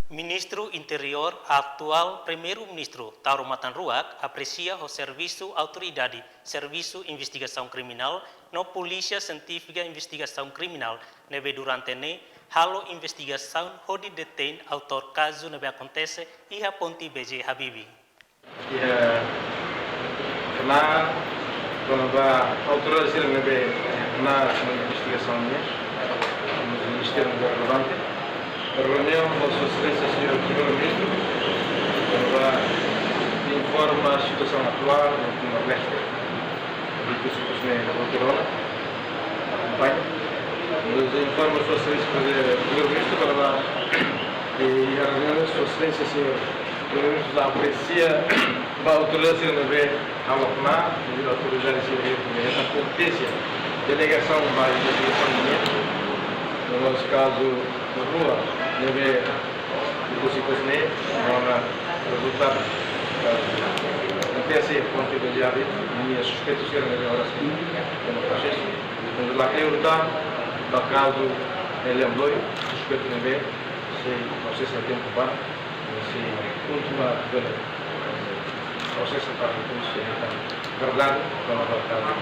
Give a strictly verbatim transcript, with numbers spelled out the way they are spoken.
Ministru Interiór, atuál Primeiru-Ministru Taur Matan Ruak, apresia ho servisu Autoridade Servisu Investigasaun Kriminál no Polísia Sientífika Investigasaun Kriminál ne'ebé durante ne'e halo investigasaun hodi detein autór kazu ne'ebé akontese iha ponte B J Habibie. Iha knaar kona-ba autoridade sira ne'ebé knaar ho investigasaun nian, no ministériu relevante. Reuniaun ho Sua Exelénsia Señór Primeiru-Ministru, kona-ba informa situasaun atuál iha Timor-Leste. Di kursu kursu ne'e doutorona, akompaña. Nos informa Sua Exelénsia Primeiru-Ministru kona-ba, e a reuniaun Sua Exelénsia Señór Primeiru-Ministru apresia ba autoridade sira ne'ebé halo knaar, e autoridade sira ne'ebé akontese delegasaun ba investigasaun nian. No mós kazu rua ne'ebé ikus-ikus ne'e, no na rezultadu, eh, akontese ponte B J Habibie, ninia suspeitu sira ne'ebé oras ne'e iha prosesu. Kuandu lakohi uluk tan, ba kazu Elian Bloy, suspeitu ne'ebé sei prosesa tempu ba, sei última, eh, prosesa para depois, eh, verdade, kona-ba kazu